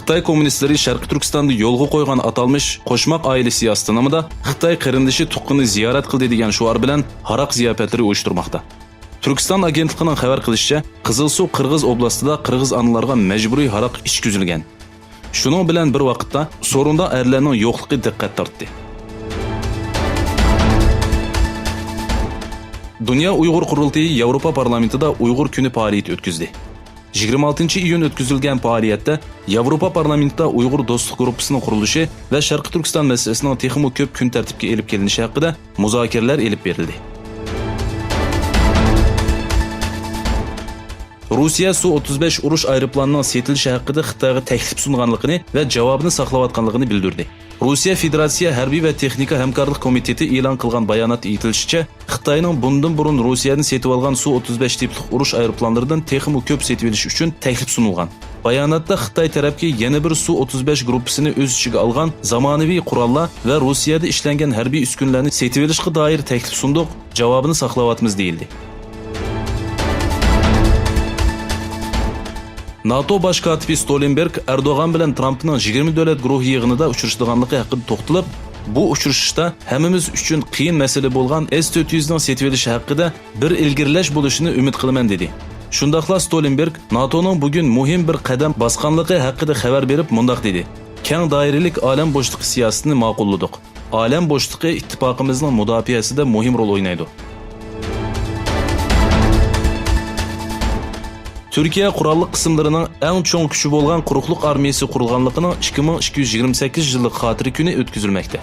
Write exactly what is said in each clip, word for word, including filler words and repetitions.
خىتاي كوممۇنىستلىرى شەرقىي تۈركىستاندا يولغا قويغان ئاتالمىش قوشماق ئائىلىسى ئاستىنامىدا خىتاي قېرىندىشى تۇغقىنى زىيارەت قىلدى دېگەن شوئار بىلەن ھاراق زىياپەتلىرى ئۇيۇشتۇرماقتا. تۈركىستان ئاگېنتلىقىنىڭ خەۋەر قىلىشىچە، قىزىلسۇ قىرغىز ئوبلاستىدا قىرغىز ئانىلارغا مەجبۇرىي ھاراق ئىچكۈزۈلگەن. شۇنىڭ بىلەن بىر ۋاقىتتا، سورۇندا ئەرلەرنىڭ يوقلۇقى دىققەت تارتتى. دۇنيا ئۇيغۇر قۇرۇلتىيى ياۋروپا پارلامېنتىدا ئۇيغۇر كۈنى پائالىيىتى ئۆتكۈزدى. يىگىرمە ئالتىنچى ئىيۇن ئۆتكۈزۈلگەن پائالىيەتتە ياۋروپا پارلامېنتىدا ئۇيغۇر دوستلۇق گۇرۇپپىسىنىڭ قۇرۇلۇشى ۋە شەرقىي تۈركىستان مەسىلىسىنىڭ تېخىمۇ كۆپ كۈن تەرتىپكە ئېلىپ كېلىنىشى ھەققىدە مۇزاكىرىلەر ئېلىپ بېرىلدى. روسىيە سۇ ئوتتۇز بەش ئۇرۇش ئايروپىلانىنىڭ سېتىلىشى ھەققىدە خىتايغا تەكلىپ سۇنغانلىقىنى ۋە جاۋابىنى ساقلاۋاتقانلىقىنى بىلدۈردى. روسىيە فېدېراتسىيە ھەربىي ۋە تېخنىكا ھەمكارلىق كومىتېتى ئېلان قىلغان باياناتتا ئېيتىلىشىچە، خىتاينىڭ بۇندىن بۇرۇن روسىيەدىن سېتىۋالغان سۇ ئوتتۇز بەش تىپلىق ئۇرۇش ئايروپىلانلىرىدىن تېخىمۇ كۆپ سېتىۋېلىش ئۈچۈن تەكلىپ سۇنۇلغان. باياناتتا خىتاي تەرەپكە يەنە بىر سۇ ئوتتۇز بەش گۇرۇپپىسىنى ئۆز ئىچىگە ئالغان زامانىۋى قوراللار ۋە روسىيەدە ئىشلەنگەن ھەربىي ئۈسكۈنىلەرنى سېتىۋېلىشقا دائىر تەكلىپ سۇندۇق، جاۋابىنى ساقلاۋاتىمىز، دېيىلدى. ناتو باش كاتىپى ستولېنبېرگ ئەردوغان بىلەن ترامپنىڭ يىگىرمە دۆلەت گۇرۇھى يىغىنىدا ئۇچرىشىدىغانلىقى ھەققىدە توختىلىپ، بۇ ئۇچرىشىشتا ھەممىمىز ئۈچۈن قىيىن مەسىلە بولغان ئېس تۆت يۈزنىڭ سېتىۋېلىشى ھەققىدە بىر ئىلگىرىلەش بولۇشىنى ئۈمىد قىلىمەن، دېدى. شۇنداقلا ستولېنبېرگ ناتونىڭ بۈگۈن مۇھىم بىر قەدەم باسقانلىقى ھەققىدە خەۋەر بېرىپ مۇنداق دېدى: كەڭ دائىرىلىك ئالەم بوشلۇقى سىياسىتىنى ماقۇللىدۇق. ئالەم بوشلۇقى ئىتتىپاقىمىزنىڭ مۇداپىئەسىدە مۇھىم رول ئوينايدۇ. تۈركىيە قوراللىق قىسىملىرىنىڭ ئەڭ چوڭ كۈچى بولغان قۇرۇقلۇق ئارمىيەسى قۇرۇلغانلىقىنىڭ ئىككى مىڭ ئىككى يۈز يىگىرمە سەككىز يىللىق خاتىرە كۈنى ئۆتكۈزۈلمەكتە.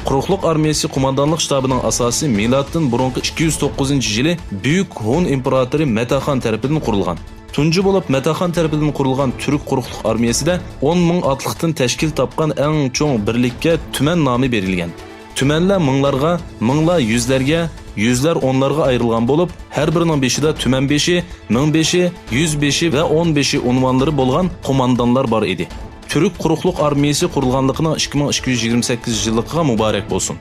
قۇرۇقلۇق ئارمىيەسى قوماندانلىق شتابىنىڭ ئاساسى مىلادتىن بۇرۇنقى ئىككى يۈز توققۇزىنچى يىلى بۈيۈك ھون ئىمپېراتورى مەتاخان تەرىپىدىن قۇرۇلغان. تۇنجى بولۇپ مەتاخان تەرىپىدىن قۇرۇلغان تۈرك قۇرۇقلۇق ئارمىيەسىدە ئون مىڭ ئاتلىقتىن تەشكىل تاپقان ئەڭ چوڭ بىرلىككە تۈمەن نامى بېرىلگەن. تۈمەنلەر مىڭلارغا، مىڭلار يۈزلەرگە، يۈزلەر ئونلارغا ئايرىلغان بولۇپ، ھەر بىرىنىڭ بېشىدا تۈمەن بېشى، مىڭ بېشى، يۈز بېشى ۋە ئون بېشى ئۇنۋانلىرى بولغان قوماندانلار بار ئىدى. تۈرك قۇرۇقلۇق ئارمىيەسى قۇرۇلغانلىقىنىڭ ئىككى مىڭ ئىككى يۈز يىگىرمە سەككىز يىللىقىغا مۇبارەك بولسۇن!